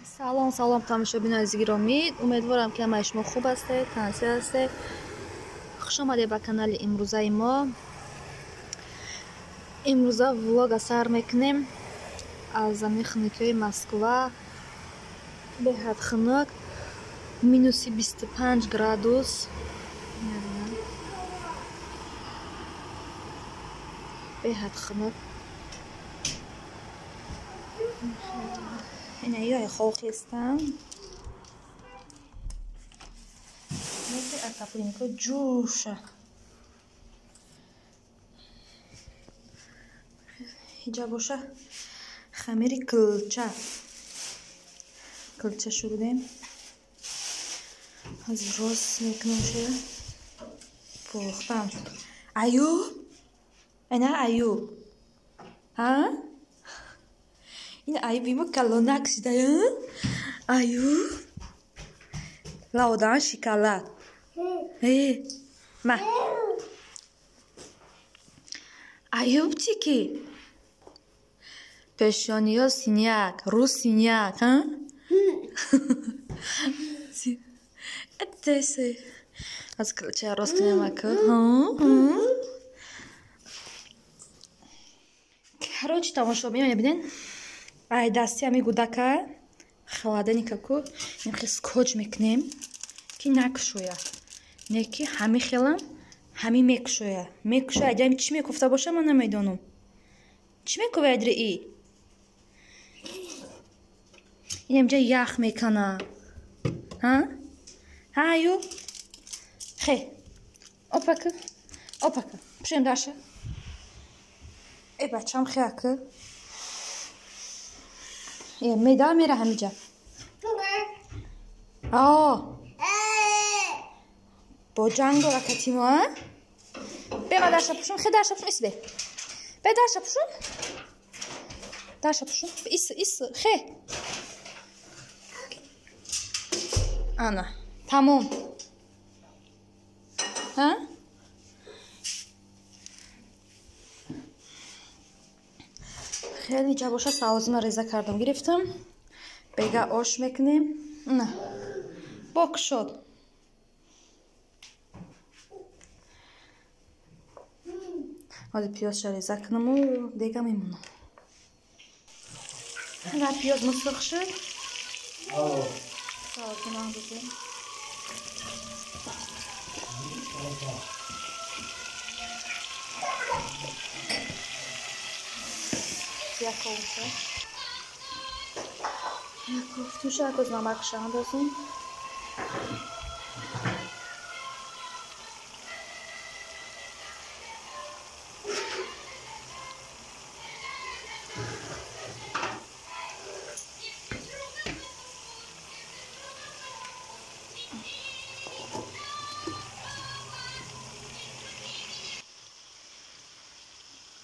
Салом, салом, тамошобинони азизи гиромӣ. Умедворам, ки ҳамаи шумо хуб ҳастед, тансиҳ ҳастед. Хуш омадед ба канали имрӯзаи мо. Имрӯза влога сар мекунем аз замини хунукиҳои Москва. Беҳад хунук, минуси 25 градус. Беҳад хунук. Ина ёй хохестам. Меки отопленико ҷӯша. Ҳиҷа боша хамири килча. Килча шурудем. Аз рост мекунам шуда. Пухтам. Аюб? Ина Аюб. Ҳа? Ин Аюб имо калонак шуда, Аюб. Лаудан шоколад. Э, ма. Аюб чӣ ки? Пешониё синяк, рӯ синяк, ҳа? Атесе. Аз килча рост кунем ака. Короче, тамошобинон мебинед? Ай дасти ҳами гудака холодильника ку инхел скотч мекунем, ки накушояд. Не ки ҳами хелам ҳами мекушояд. Мекушояд, ами чӣ мекуфта боша, ман намедонам. Чӣ мекувад рии? Ин инҷа ях мекана. Ҳа? Ҳа, Аюб? Хе. Опака. Опака. Пушем даша. Э, бачам хе ака. Э, меда мера ҳамиҷа. А. Бо ҷанг дора катимо, а? Бема даша пушум, хе даша пушум, ис бе. Бе даша пушум. Даша пушум. Ис, ис, хе. Ана, тамом. Ҳа? Хеле ҷа боша савзима реза кардам, гирифтам. Бега ош мекунем. На. Бок шуд. Ҳозир пиёзша реза кунаму дега мемонам. На пиёз мусиқ шуд. Савзима андозем. Яковша. Яковтуша акоз намакша андозем.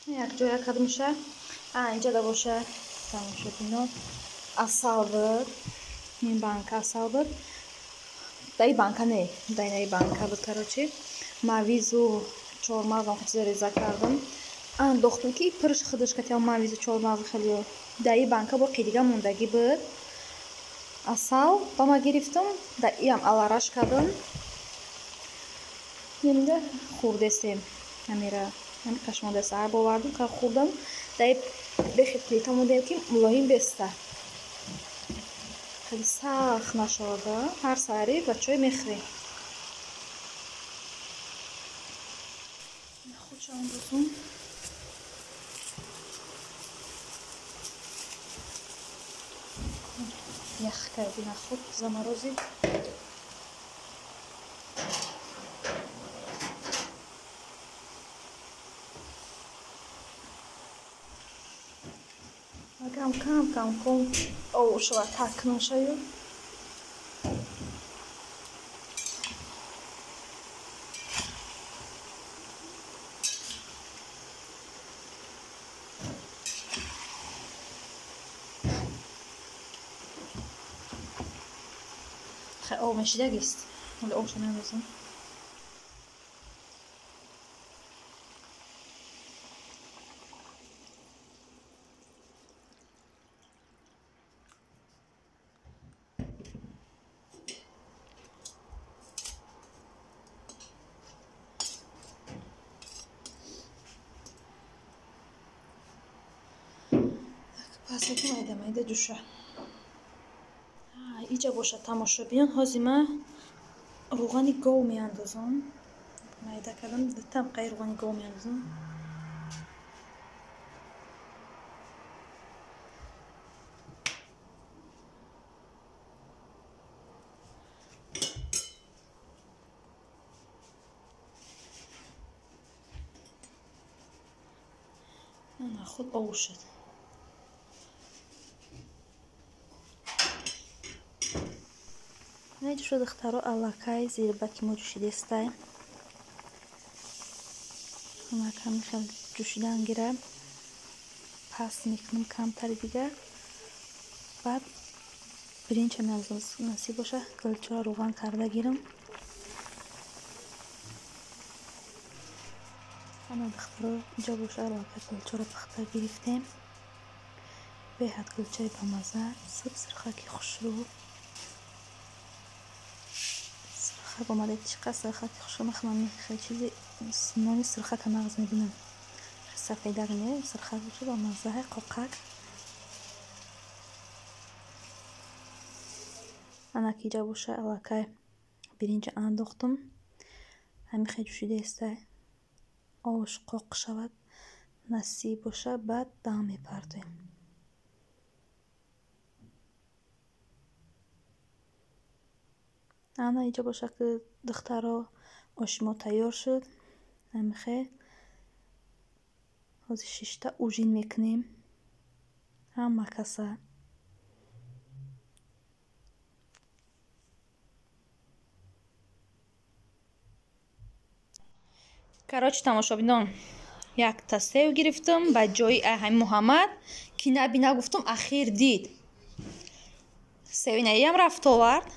Як ҷоя кардамша. А, инҷа да боша тамошобино асал буд. Ин банка асал буд. Даи банка не, даи наи банка буд, короче. Мавизу чормағзам чиза реза кардам. Андохтам ки пирш худаш катя мавизу чормағз хеле. Даи банка бо қидига мондагӣ буд. Асал ба ма гирифтам, даиам алараш кардам. Немида хӯрдесем. Ҳамира ҳами қашмонда саҳар бовардам, ка хӯрдам. Даи бехи плита мондем, ки мулоим беста. Хеле сахт нашавад, ҳар саҳари ба чой мехӯрем. Худша андозум. Ях карди нахуд заморозид. Кам кам кам кам ов шава так нашаю. Хе ов мешидагист. Ҳоло овша меандозам. Пас мекунам майда майда ҷӯша. Иҷа боша тамошобинон, ҳозир ман рӯғани гов меандозам. Майда кардам, дутамқаи рӯғани гов меандозам. Ана худ ов шуд. Наҷӯшо духтаро, аллакай зирбаки мо ҷӯшидестай. Ҳамакам хел ҷӯшидан гира. Пас мекунам камтари дигар. Баъд биринча насиб боша, килчора рӯған карда гирам. Ана духтаро, инҷо боша аллакай килчора пухта гирифтем. Беҳад килчаи бамаза, сирф сирхаки хушрӯ. Сирхак омада, чӣ қадр сирхаки хушрӯ. Ман худам хеле чизи нони сирхака нағз мебинам. Сафедак не, сирхак боша бамаза, қоқак. Ана ки инҷа боша аллакай биринҷа андохтум. Ҳамин хел ҷӯшидаестай. Ош қоқ шавад, насиб боша, баъд дам мепартоем. Ана инҷа боша ки духтаро, оши мо тайёр шуд. Ҳамин хел ҳозир шишта ужин мекунем. Ҳама каса. Короче, тамошобинон, якта сев гирифтам ба ҷои ҳамин Муҳаммад, ки набина гуфтам, ахир дид. Севинаиам рафт овард.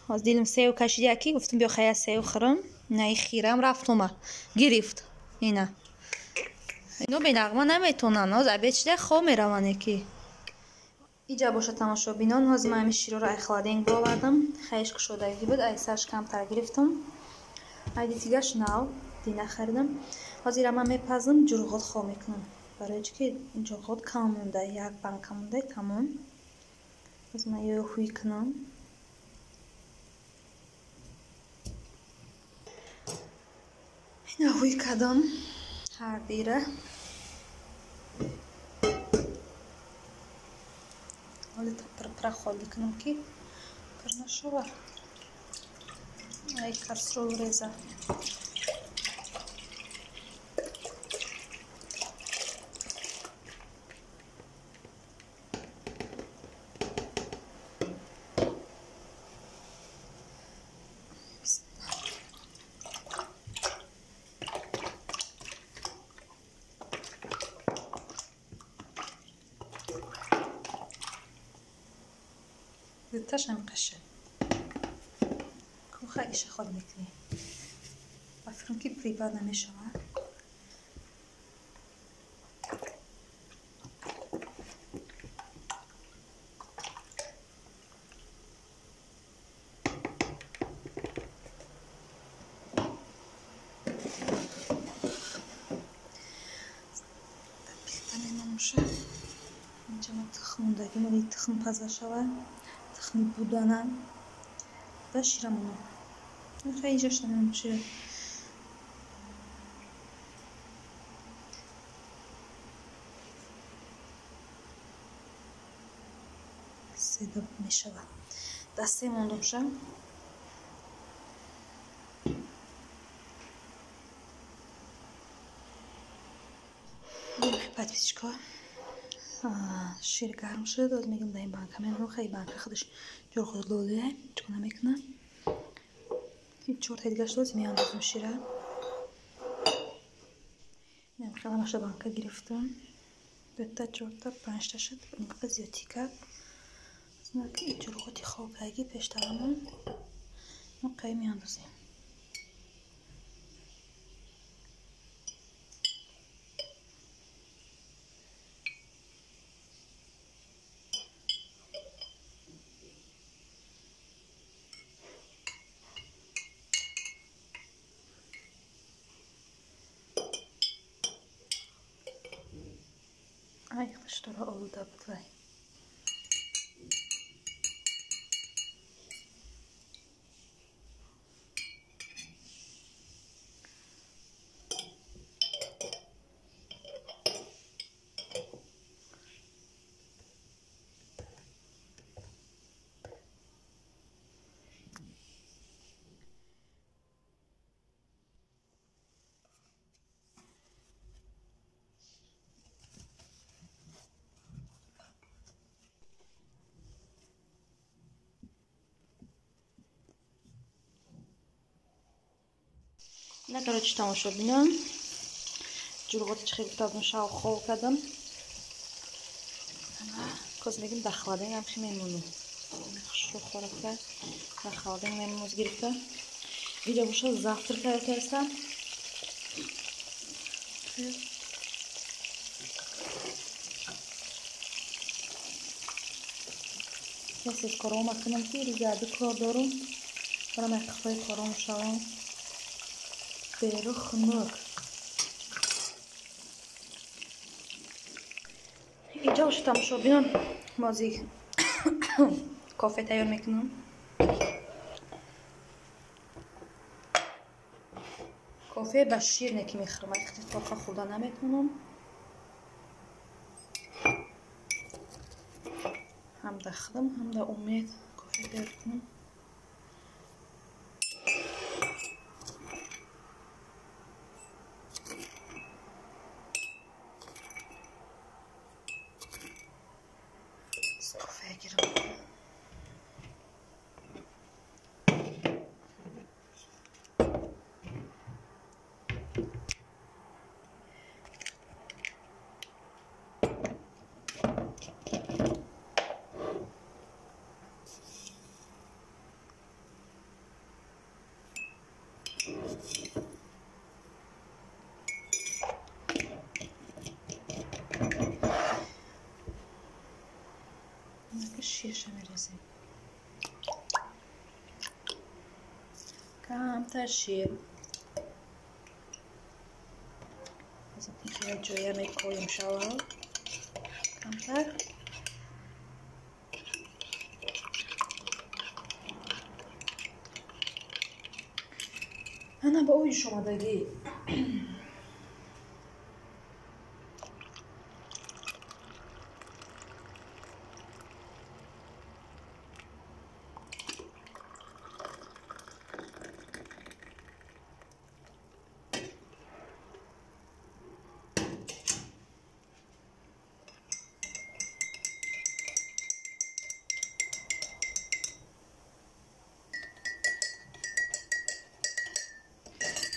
Ҳоз дилам сев кашид яки, гуфтам биё хая сев хӯрам. Наи хирам рафт омад. Гирифт. Ина. Ино бенағма наметонанд. Ҳоз обед шида хоб мераванд яки. Иҷа боша тамошобинон, ҳозир ман ҳамин широро ай холодильник бовардам. Хаиш кушодагӣ буд, ай сарш камтар гирифтам. Айди дигаш нав, дина харидам. Ҳозир ман мепазам, ҷурғот хоб мекунам. Барои чӣ ки ҷурғот кам монда, як банка монда, тамом. Ҳозир ман ё ҳуй кунам. Ина ҳуй кардам ҳар дира. Ҳоло пурпура холӣ кунам ки пур нашавад. Ай кастрол реза. Дуташам қаша. Куха иша хол мекунем. Ба фикрам ки прибар намешавад. Плита мемонуша. Инҷа ма тухм мондагӣ, моли тухм паза шавад. Тухми будана ва шира монам. Хеле инҷа шуда шира. Седа мешавад. Дасте мондумша. Подписчикҳо, шир гарм шуд. Оз мегӯям дар ин банка мемонам. Хеле банка худаш ҷурғот лолия, чӣ намекунам. Чорта дигар шуд, меандозам шира. Инам хеле ҳамаша банка гирифтам. Дута, чорта, панҷта шуд. Инқа зиёдтӣ кард. Знаки ҷурғоти хокагӣ пештарамон мо қай меандозем. Штора олуда буд вай. На, короче, тамошобинон, ҷурғоти чӣ хел гуфтам, шав хол кардам. Коз мегим дар холодильник ҳам хи мемонам. Хушрӯ хӯракта дар холодильник мемонам гирифта. Иҷа боша завтрак тайёр кардам. Тез кором кунам ки рӯзи ду кор дорум. Барам як қафои кором шавам. Беру хунук. Инҷа боша тамошобинон, мози кофе тайёр мекунам. Кофе ба шир не ки мехӯрам, ихти тоқа хӯрда наметавонам. Ҳам да худам, ҳам да умед кофе тайёр кунам. Ширша мерезем. Камтар шир. Ҷоя мекоем шава. Камтар. Ана ба ои шомадагӣ.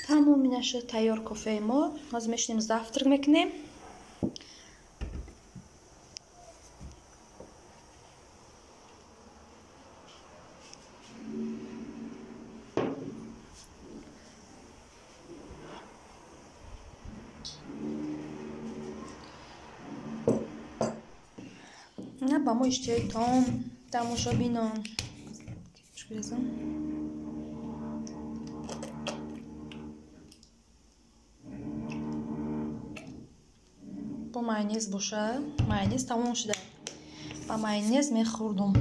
Тамом нашуд тайёр кофеи мо. Ҳозир мешинем завтрак мекунем. На ба мо иштиҳои том тамошобинон. Чӣ бо майонез боша, майонез тамом шуда. Ба майонез мехӯрдум.